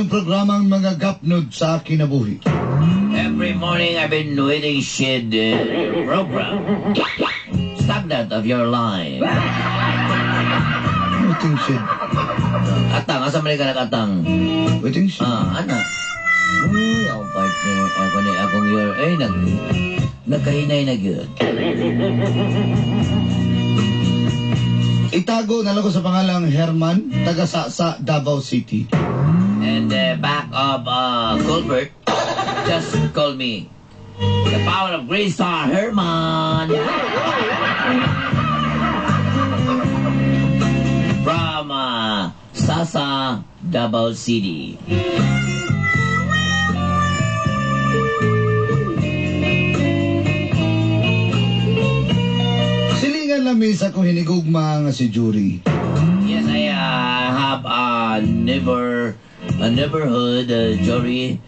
inyong programang mga gapnod sa kinabuhi. Every morning I've been waiting shit program. Stagnant of your life. Waiting shed. Atang, asa man ka nag-atang? Waiting shed. Ah, ana. Uy, akong partner, ako ni akong your, ay, nagkahinay na gyud. Itago na lang ko sa pangalang Herman, taga sa Davao City. And back of Colbert, just call me the power of Green Star Herman. From Sasa, Davao City. Silingan lang sa akong hinigugma nga si Jury. Yes, I have a neighborhood, Jory.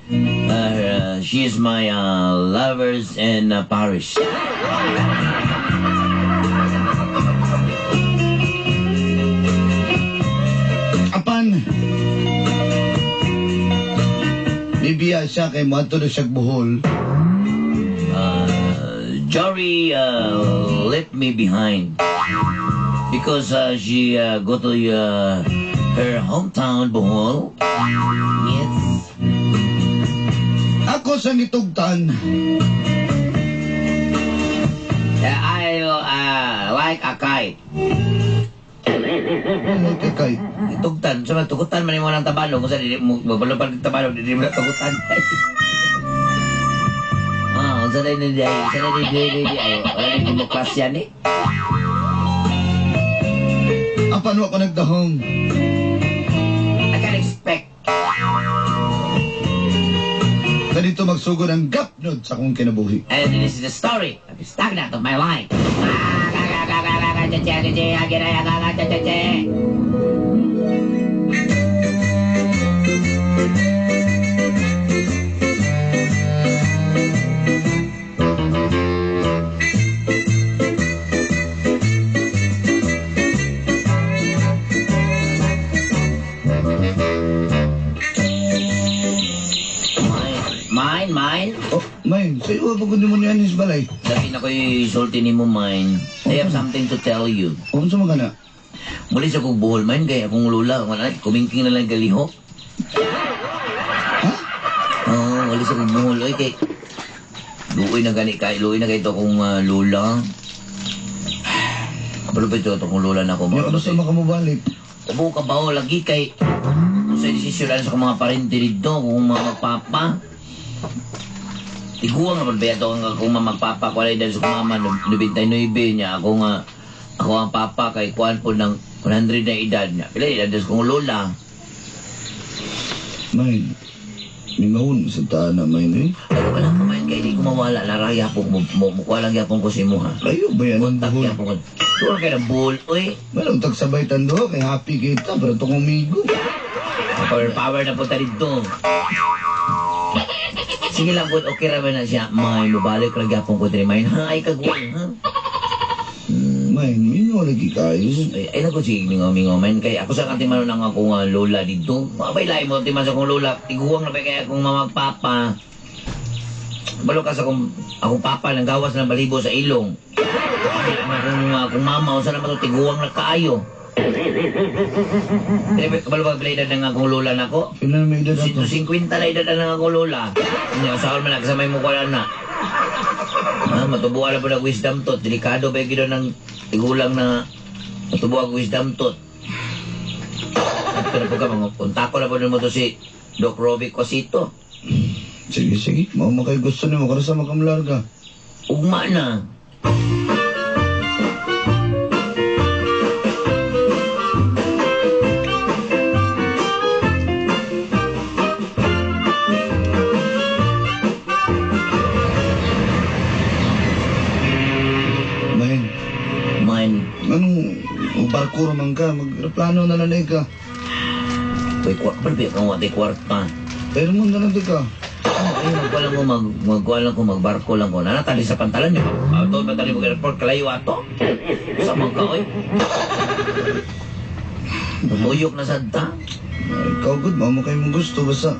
She is my lovers in Paris. Apan, bibiya siya kay moadto na siyang Bohol. Jory left me behind because she go to her hometown, Bohol. Yes. Ako sa gitugtan. I like a kite. Like a kite? Gitugtan. So, tugutan man mo ng tabalong. Kung sa di mo, mabalong tabalong, di mo na tugutan. Ah, sa di di sa di di di di ay wala ni demokrasya ni. Apan wa ko nagdahom. I can expect. Ganito magsugod ang gapnod sa akong kinabuhi. And this is the story of the stagnant of my life. Mine, mine. Oh, mine. Sa'yo, pagod mo niyan is balay. Sabi na ko'y sulti ni mo, mine. I have something to tell you. Unsa man ka na? Muli sa kong buhol, mine, kaya akong lula. Wala, kumingking na lang galihok. Ha? Oo, muli sa kong buhol. Oy, kay luoy na gani, kay luoy na kay ito akong lula. Kapalo ba ito akong lula na ako? Yung ano sa makamubalik? Ubo ka ba, lagi kay kung sa desisyon sa akong mga parente dito, kung mga magpapa. Tiguang naman ba ito ang akong mamagpapa ko alay dahil sa akong mama, 99 niya. Ako nga, ako ang papa kay kuan po ng 100 na edad niya. Pila edad sa akong lola. Mine, mingawon sa taan na mine eh. Pero wala ka mine, kay di ko mawala. Naraya po, mukha lang yapon ko si Muha. Ayo ba yan ang Kontak buhol? yapon ko. Tuwan kayo ng buhol, uy. Walang tagsabay tando, kay happy kita, pero itong umigo. Power, power na po ta dito. Sige lang po, okay ra ba na siya? May mubalik lang yapon ko diri, mine. Ha, ay kagwang, ha? Mine, mingaw lagi kayo. Ay, ay naku, sige, mingaw, mingaw, mine. Kaya ako sa kantiman ng akong lola dito. Mabay lahi mo, timan sa akong lola. Tiguang na ba kaya akong mamagpapa? Balo ka sa akong papa nang gawas ng balibo sa ilong. Ay, akong mama, unsa naman to, tiguang na kaayo. Kabalo ba pala edad ng akong lola nako? Pila na may edad ako? 150 na edad na ng akong lola. Nya, saan man nagsamay mo ko na. Ah, matubuan na po ng wisdom tooth. Delikado ba yung ng tigulang na matubuan ang wisdom tooth? Pero po ka, mga kontako na po mo to si Doc Rovic Cosito. Sige, sige. Mao man kayo gusto nimo karon sa makamlarga. Ugma na. Mine. Mine. Anong barko man ka? Magplano na lang ka. Uy, kwarta, kwarta. Pero mo na lang ka. Ay, magkuha lang ko, magbarko lang ko. Nanatali sa pantalan niyo. Ato, patali mo airport, kalayo ato. Sa mga ka, oy. Tuyok na sad ta. Ikaw gud, mao mo kay mong gusto basta.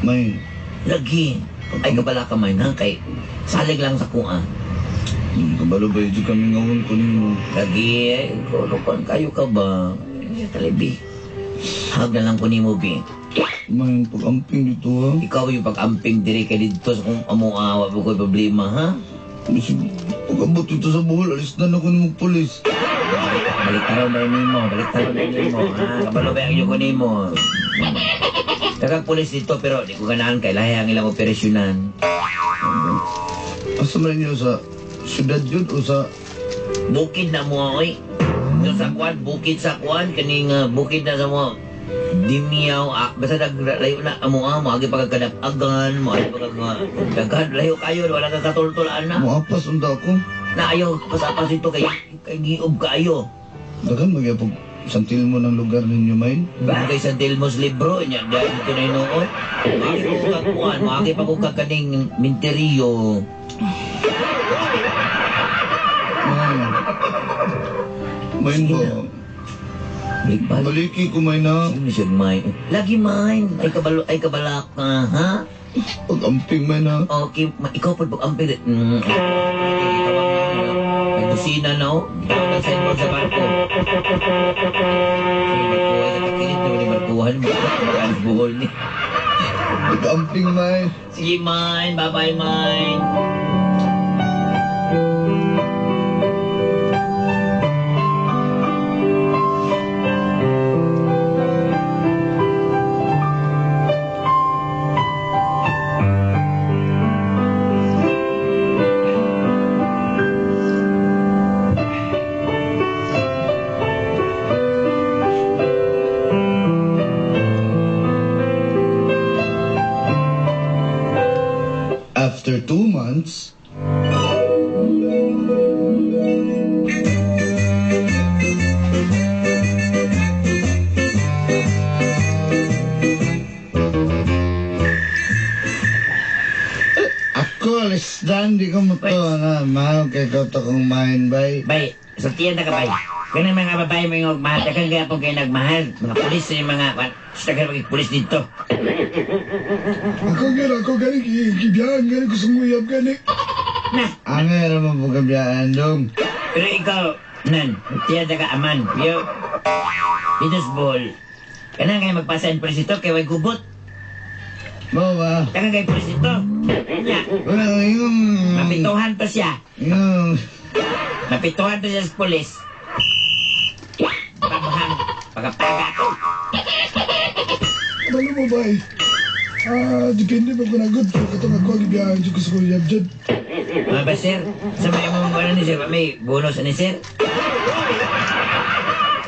May Lagi. Ay kabala ka man ha kay salig lang sa kuha. Kabalo ba yun kami ngawon ko nimo. Lagi ay kulukon kayo ka ba? Ay, Talibi. Hag na lang ko nimo bi. May pag-amping dito ha. Ikaw yung pag-amping diri kay didto sa kung amo awa mo ko'y problema ha. Bisig pag-abot dito sa Bohol, alis na na ko nimo pulis. Balik taraw na nimo, balik taraw na nimo ha. Kabalo ba ang ko nimo? Daghang pulis dito pero di ko ganahan kay lahi ang ilang operasyonan. Asa man ninyo sa syudad yun o sa Bukid na mo oy. Doon sa kwan, bukid sa kwan kaning bukid na sa mo. Dimiyaw, basta naglayo na amo mo agi pagkadapagan, mo agi pagka daghan layo kayo, wala ka katultulaan na. Moapas unta ako? Na ayaw pasapas ito kay kay giub kaayo. Daghan magyapog santil mo ng lugar ninyo, Main. Bagay sa Delmos Libro, nya dahil ito na inuon. Maagi ko kakuan, maagi pa ko kakaning minteriyo. Main. Main ba? Balik ba? Baliki ko, Main ha. Ano siya, Main? Lagi, Main. Ay, kabalo, ay kabalak ka, ha? Pag-amping, Main ha. Okay, ikaw po pag-amping. Nagbusina na, oh. Ikaw na signboard sa barko. Sa barko, ay nakakilit naman ni barkuhan mo. Magalis buhol ni. Pag-amping, Main. Sige, Main. Bye-bye, Main. After 2 months, ako, lisdan, di ko mo to, na, mahal kay ko to kong main, bay. Bay, sultiyan na ka, bay. Ganun mga babae mo yung mahal. Daghang gaya pong kayo nagmahal. Mga pulis yung mga... Daghang mga pulis dito. Ako gani, ako gani, gibiyahan gani, gusto mo uyab gani. Na, Ang hirap mo po kabiyaan, dong. pero ikaw, nan, tiyan ka aman. Yo, dito sa Bohol. Kanang kayo magpasa ang pulis dito, kay way gubot. Mo ba? Daghang kayo pulis dito. Nya, Wala, yung... mapituhan to siya. Yung... Mapituhan to siya sa pulis. Pabahang, pagapaga ako. Kabalo mo ba eh? Depende pa kung nagod ko katong ako gibiyahan jud ko sa uyab jud. Mga ba, sir? Sa may mong ano ni sir, may bonus ani sir?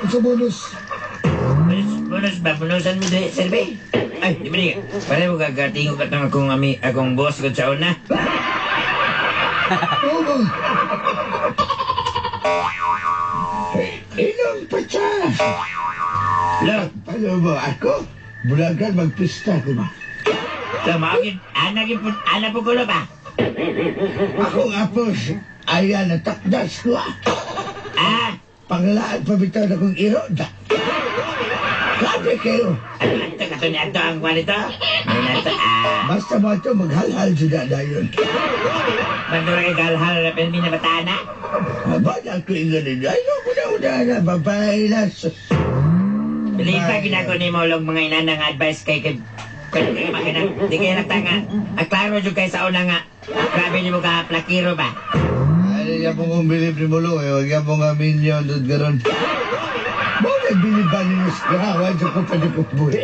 Unsa bonus? Bonus, bonus ba? Bonusan mo dili, sir, ba? Ay, di ba niya? Pare mo gagatingog ka tong akong, ami, akong boss kung sa una. Oo ba? Ilong patsa! Lo, Paano mo ako? Bulagan magpista ko ba? lo, maagin, anak po, anak po gulo ba? Akong apos, ayan natakdas ko ah. Ah, Panglaad pa bitaw na kong iro. Da. Grabe kayo. ano, ato, kato ni ato ang kwan ito? Ano na ito, ah, Basta mo ito, maghalhal sila dayon. Bandura kay galhal na pirmi na batana. Aba, na ako ingon ninyo. Ay, no, una, una, na, babae na. Bili pa ginako ni mo long mga inanang advice kay kay kay makina. Di kayo nagtanga. Ang klaro jud kay sa una nga. Grabe ni mo ka plakiro ba? Ay, yan po kong bilib ni Mulo, eh. Huwag yan po nga minyon doon garon. Mo na biliban ninyo sa kahawan sa ko pa ko buhi.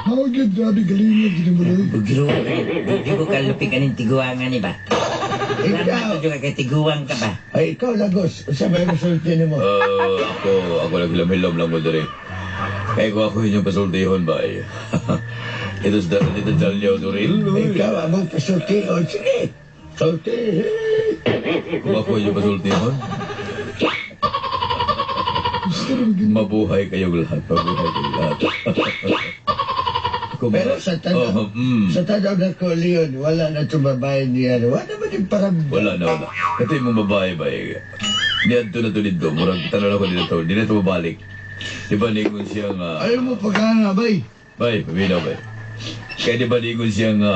Mao gyud grabe galingan gid mo loy. Bugiro, di ko kalupig aning tiguangan ni ba? Ikaw, Salamat jud kay tiguang ka ba? ay, ikaw lagos. Sa may masulti nimo. Ako naghilam-hilam lang ko diri. Kaya ko ako inyong pasultihon ba eh. Ito sa dito Jalyo Duril. Ikaw, among pasulti. O, sige. Sulti. Kung ako inyong pasultihon, Gusto rin gid. mabuhay kayong lahat. Mabuhay kayong lahat. Kung Pero sa tanaw, Oh, sa tanaw na ko, Leon, wala na itong babae niya. Wala naman yung parang... Wala na, wala. Ito yung mga babae ba eh. Niadto na to dito. Murag tanan ako dito. Di na to mabalik. Di ba ningon siya nga... Ayaw mo pagkana, bay. Bay, paminaw bay. Kaya di ba ningon siya nga...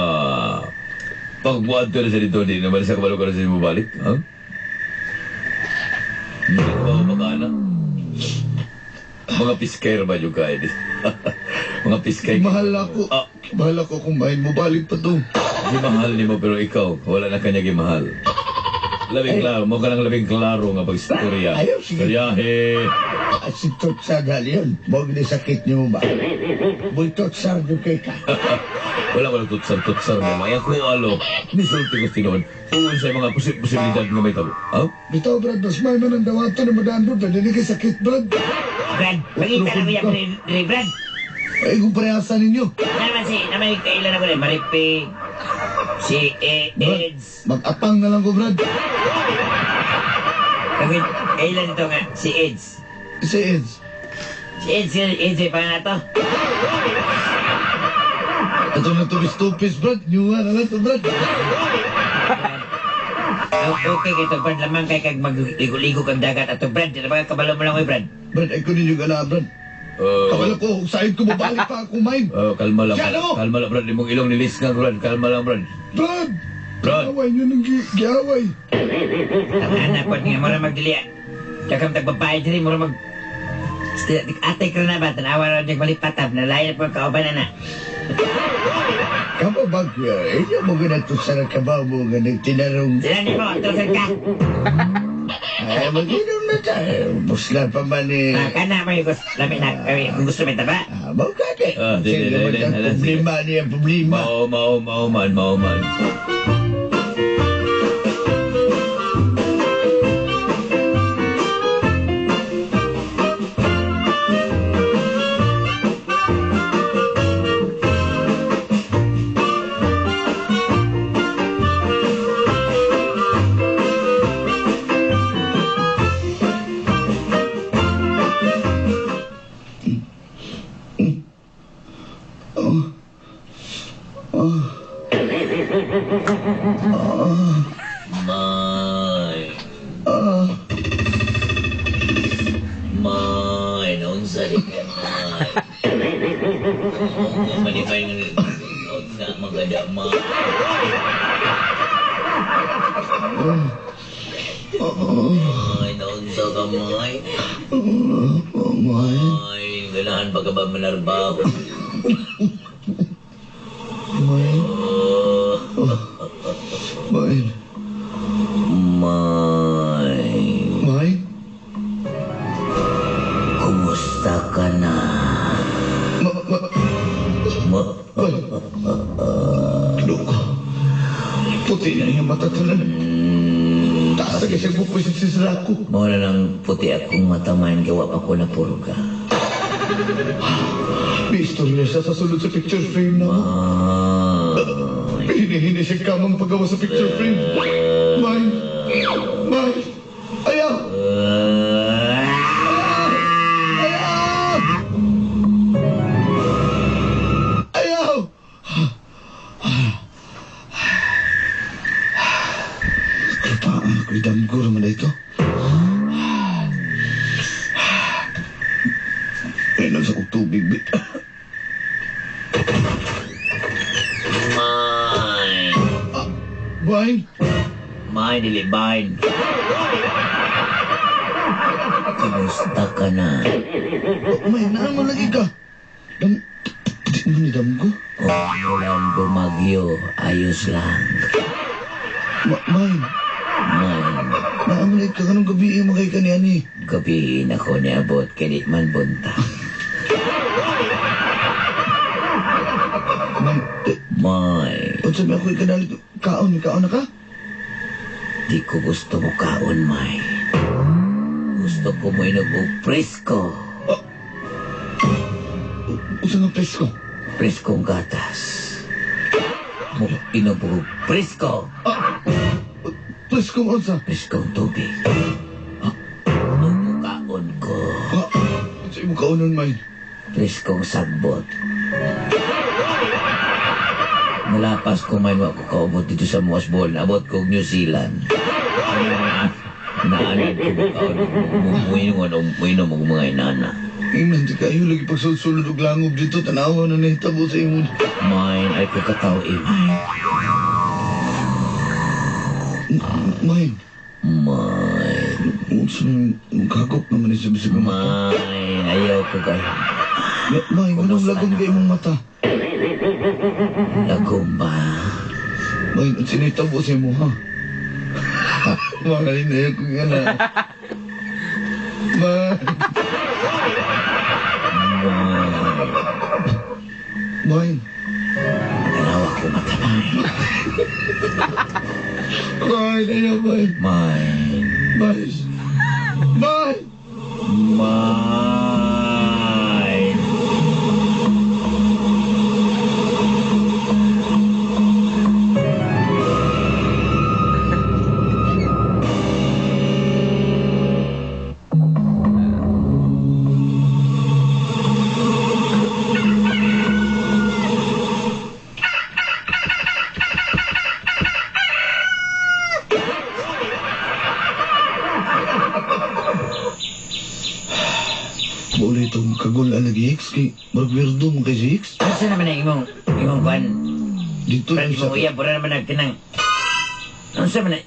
Pag muadto na siya dito, di naman siya kabalo ka na siya mabalik. Ha? Hindi na ba magana? Mga piskay ba yung kaya? Mga piskay. Mahal ako. Ah, Mahal ako kung mahin mo balik pa to. di mahal ni mo pero ikaw, wala na kanya gimahal. Labing klaro, mo ka lang labing klaro nga pag-istorya. Ayaw, sige. Istoryahe. Si Totsa dali yun. Huwag ni sakit niyo ba? Boy Totsa, yung kay ka. Wala ko tutsar-tutsar mo. Maya ko alo. Nisulti ko tinuod. Tungod sa mga posibilidad nga may tabo. Ha? Bitaw, Brad, mas may man ang dawato ni Madan, Brad. Dili kay sakit, Brad. Brad, pangita na ko yan, Brad. Ay, kung parehasan ninyo. Naman si, naman kailan ako rin, Maripe, si AIDS. Mag-apang na lang ko, Brad. Kami, kailan ito nga, si AIDS. Si AIDS. Si AIDS, AIDS, pa nga to. Ito na tupis-tupis, Brad. Nyuwa na lang to, Brad. Okay kay to, Brad, lamang kay kag magligo-ligo kag dagat ato, Brad. Di na ba kabalo mo lang, oy, Brad? Brad, ay kunin yung gana, Brad. Kabalo ko, sahid ko, mabalik pa ako, main. Kalma lang. Siya, ano? Kalma lang, Brad. Imong ilong nilis nga, Brad. Kalma lang, Brad. Brad! Brad. Giaway nyo nang giaway. Tama na po nga, mura magdili. Tsaka tagbabae diri, mura mag... Atay ka na ba? Tanawa na dyan malipatab. Nalayan po ang kauban na na. Kamo ba kuya? Inyo mo ganito sa nakabaw mo nga nagtinarong. Sila ni mo, atrasan ka. Ay, mag-inom na tayo. Busla pa man eh. Ah, kana mo yung gusto. Lami na, kung gusto may taba. Ah, mau ka di. Ah, di, Sige, di, di, di, ang di, problema niya, problema. Mao, mao, mao man, mao man. May. May, naunsa di ka, may. Oo, manipay nga magada, may. May, naunsa ka, may. May. May, ganahan pa ka ba manarbaho? May. May. May. May. Kumusta ka na? Ma, ma, Ma, Ay. Loko. Puti na iyang mata tanan. Taas na kasi bukusin si Srako. Mao na nang puti akong mata man gawa pa ko na purga. May istorya siya sa sulod sa picture frame na mo. May. Hinihini siya kamang paggawa sa picture frame. May. May. Ayaw! Ayaw! Ayaw! Kaya ako'y damgo naman na ito. Ay, nasa kong tubig, bit. May. Wine? May, dili bain. Kumusta ka na? May, naan mo lagi ka? Dam... Di mo ni damgo? Oh, walang bumagyo. Ayos lang. May, May, naan mo lagi ka kanong gabi mo kay kaniani. gabiin ako niabot kay di man buntag. May, May, unsa may ako'y kanalit? Kaon, kaon na ka? di ko gusto mo kaon, May. Gusto ko mo inog og presko. Unsa nga presko? Preskong gatas. Mo inog og presko. Preskong unsa? Preskong tubig. Ug mukaon ko. Unsa imo kaonon, May? Preskong sagbot. Nalapas ko man wa ko kaubot dito sa Moasbol. Naabot ko og New Zealand. Naanad ko makaon. Muinom og mga inana. Ingnan di kayo lagi pagsulod og langob dito. Tanawa na nahitabo sa imo. Mine, ay ko kataw eh. Mine. Mine. Unsa magkagok naman ni sa bisag mata. Mine, ayaw ko kayo. Mine, anong lagom kay imong mata? Lagom ba? Mine, ang sinitabo sa imo, ha? Mine, ayaw ko nga na. Mine. Mine. Tanawa ko mata, mine. Mine, ayaw, mine. Mine. Mine. Mine. Mine. Mauli itong kagul lagi X kay marag weirdo mo kay si X. Asa naman ang imong kuan? Dito Brad, yung sa imong uyab, wala naman nagtinang. Ano sa man?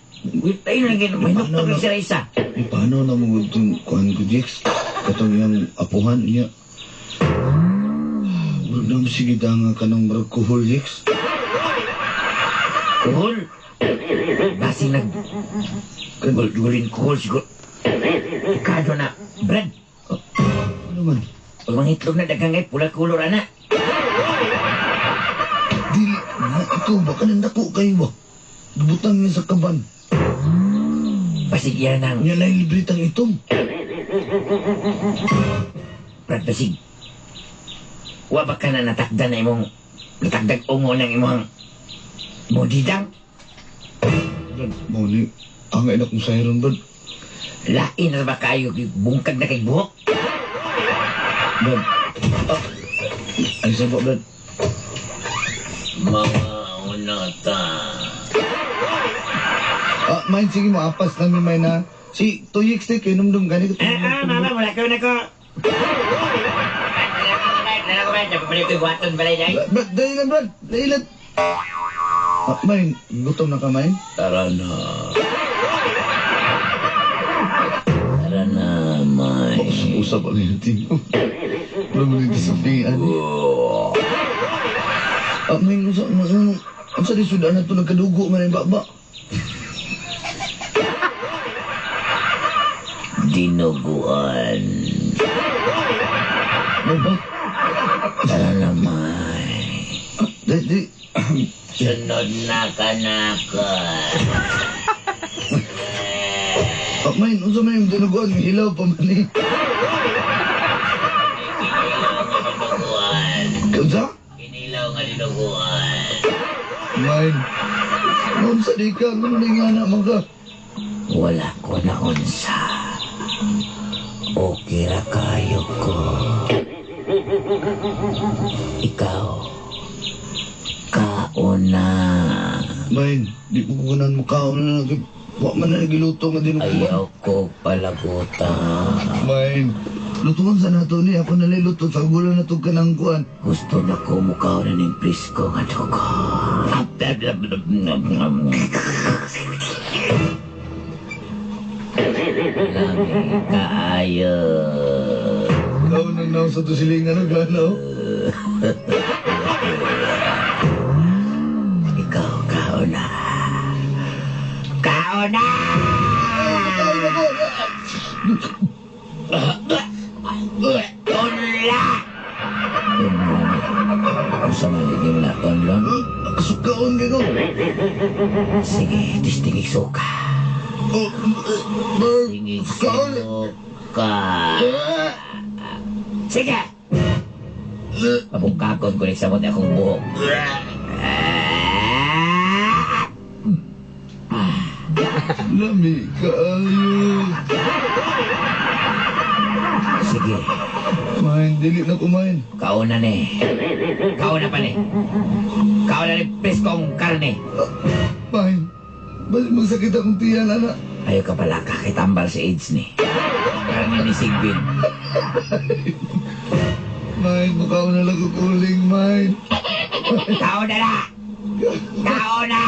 Tayo lang gino, mahinuktok lang si Raisa. Eh, paano na mo itong kuan ko X? Katong iyang apuhan niya. Murag na sige nga ka ng marag kuhol X. Kuhol? Basing nag... Gulin kuhol siguro. Kado na, Brad. Ano man? Pag mga itlog na daghang ngay, pula kulor ana. Dili na ikaw ba kanang dako kayo ba? Gibutang niya sa kaban. Basig iya nang Nya na libritang itom. Brad, basig. Wa ba ka na natakda na imong natagdag ungo ng imong modidang? Brad, mao ni ang ina kong sayron Brad. Lain na ba kayo bungkag na kay buhok? Brad. Ah, ay sa ba Brad? Mga unata. Ah, main sige mo apas namin may na. Si Tuyix te kay numdum gani ko. Mama, wala ko na ko. Brad, dali lang Brad. Dali lang. Ah, main, gutom na ka main? Tara na. Tara na, May. Usap ang yung team. Wala mo dito sa pian. Oh. Ah, main, unsa unsa unsa di sudan na to nagkadugo man ang baba. Dinuguan. Ano ba? Tara na, May. Ah, di, di. Sunod na kanaka. Ah, main, unsa man yung dinuguan? Hilaw pa man eh. Kinilaw nga dinuguan. Unsa? Kinilaw nga dinuguan. Main. Unsa di ka? Ano na nga na mga? Wala ko na unsa. Okay ra kayo ko. Ikaw, kaon na. Main, di ko kunan mukhaon na. Wa man na nagiluto nga dinuguan. Ayaw ko palagutan. Main, lutuan sa nato ni. Ako na luto sa gula na to kanang kuan. Gusto na ko mukhaon na ning presko nga dugo. Lami kaayo. Ikaw nang naon sa tusilingan ng ganaw. Ikaw, kaon na. Kaon na! Tunla! Tunla. Unsa man lagi mo na tunlon? Sukaon kayo. Sige, distingig suka. Oh, Distingig Sukaon. suka. Sige! Mabungkakon ko ni samot akong buhok. Lami kaayo. Sige, Kumain, dili na kumain. kauna ni. Kauna pa ni. Kauna ni preskong karne. Kumain. Balik magsakit akong tiyan, anak. Ayaw ka pala, kakitambal si AIDS ni. Karne ni Sigbin. Mine, mukha ko na lang kukuling, mine. Tao na na! Tao na!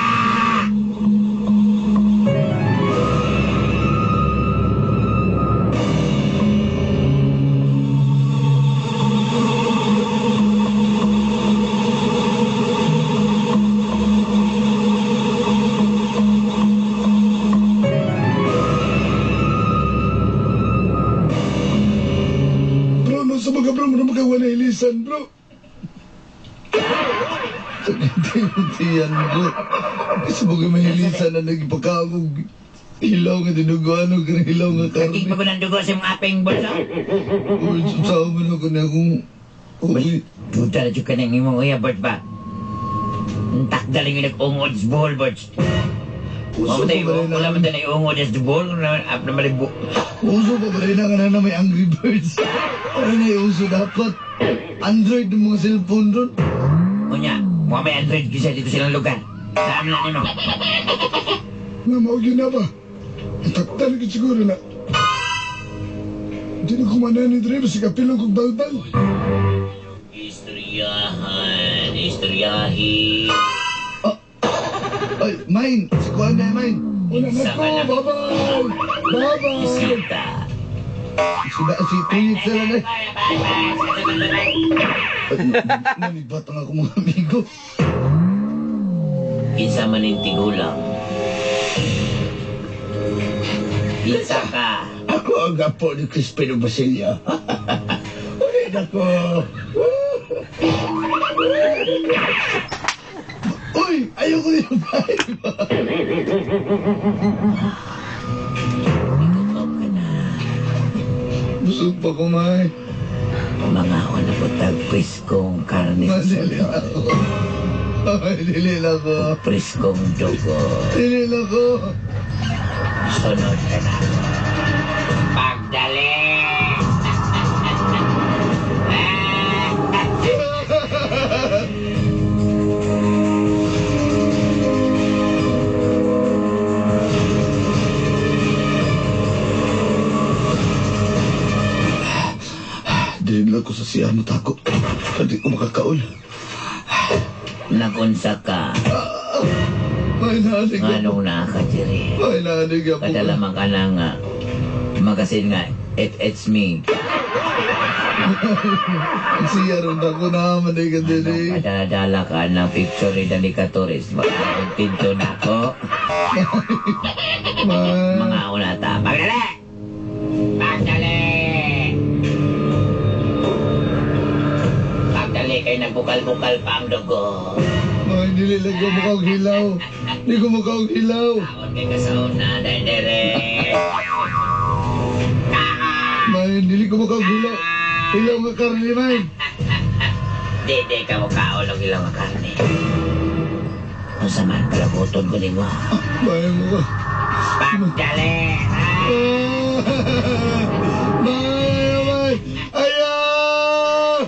Bro, no sa mga bro, mo na magkawa na ilisan, bro. Sakit bro. Kasi mo mahilisan na nagpagkakog. Hilaw nga dinuguan o hilaw nga karne. Kaking pa ba ng dugo sa mga aping bulso? Uy, sawa man ako na akong... Uy, Duda na ka ng imong uya, Bert ba? Ang takdaling yung nag-ungod sa buhol, Bert. Uso pa ba rin Wala man tayo naiungod sa buhol. Ap na malibu. Uso pa ba rin ang na may Angry Birds? Ano na yung uso dapat? Android ng mga cellphone ron. Unya, mga may Android kisa dito silang lugar. Saan na nimo? Nga, mao yun na ba? Ang taktan ko siguro na. Hindi na kumana ni Dre, basta kapilong kong balbal. Istoryahan, istoryahin. Ay, mine! Si Kuan na, mine! Una na ko, bye-bye! Bye-bye! Bisita. Si Tuyit sila na. Nanibat ang ako mga amigo. Kinsa man yung tigulang. Kinsa ka. Ako ang apo ni Crispino Basilio. Ulit ako. Uy! Ayoko yung mine! Igutom ka na. Busog pa ko, mine. Mga ako na po tag preskong karne sa Dili sulod. ako. Ay, dili lang ako. Preskong dugo. Dili lang ako. Sunod ka na. Pagdali! Dili lang ko sa siya matako. Hindi ko makakaon. Nagunsa ka. May nanig ako. Nganong nakakadiri. May nanig ako. Kadalaman ka na nga. Magasin nga, it's me. Ang siya ron ako na manig ka Anong dili. kadala-dala ka ng picture ni Danica Torres. Magkakuntinto na ako. Mga una ta. Pagdali! Pagdali! Pagdali kay nagbukal-bukal pa ang dugo. May dili lang ko mukhang hilaw. Di ko mukhang hilaw. Taon kay kasauna, dere. May dili ko mukhang hilaw. Hilaw nga karne, may. Di, di ka mukhaon og ilang nga karne. Unsa man palaguton ko nimo. May mo ka. Pagdali! May, may. Ayaw!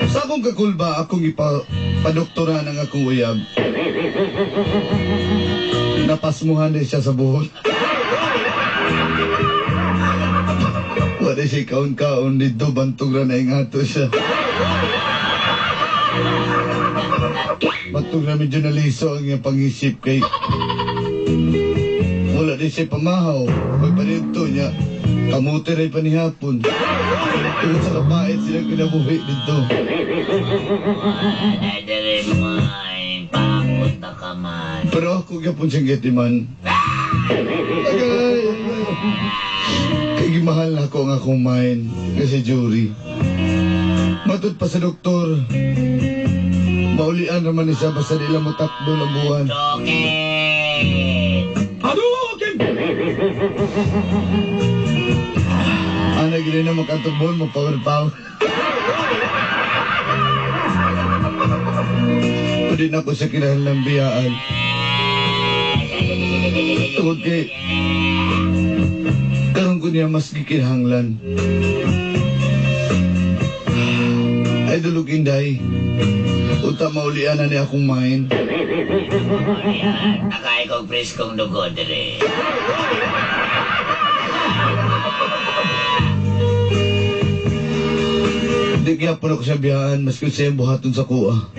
Sa akong kakulba, akong ipapadoktora ng akong uyab. Napasmuhan din siya sa buhol. Wala siya kaon-kaon dito, bantog ra na ingato siya. Bantog na medyo naliso ang iyang pangisip kay wala din siya pamahaw. May panito niya. Kamuti rin panihapon. Tungod sa kapait sila kinabuhi dito. Dere man, pakot na ka man. Pero ako gyapon siyang gitiman. Agay! Kay gimahal na ako ang akong mind kasi jury. Matod pa sa doktor. Maulian naman ni siya basta di lang mo takbo ang buwan. Token! Hadouken! Ana gini na makatubon mo power power. Pwede na ko sa kinahanglang biyaan. Tungod kay karon ko niya mas gikinahanglan. Ay dulog inday. Unta maulian na ni akong main. Nakay kong preskong dugo dire. Di kaya po ako sa biyaan, maski sa iyang buhaton sa kuha.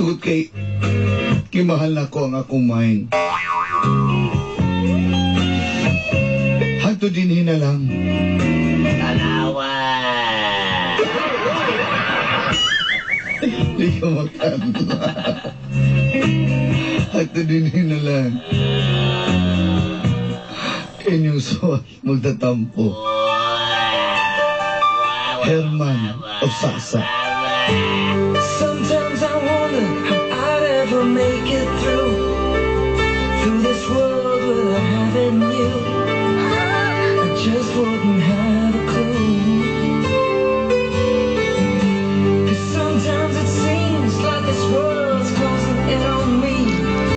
Tungod kay, kimahal na ko ang akong main. Hangtod din na lang. Tanawa. Di ka makan. Hangtod din na lang. Inyong suwat magtatampo. Herman of Sasa. Sometimes I wonder how I'd ever make it through.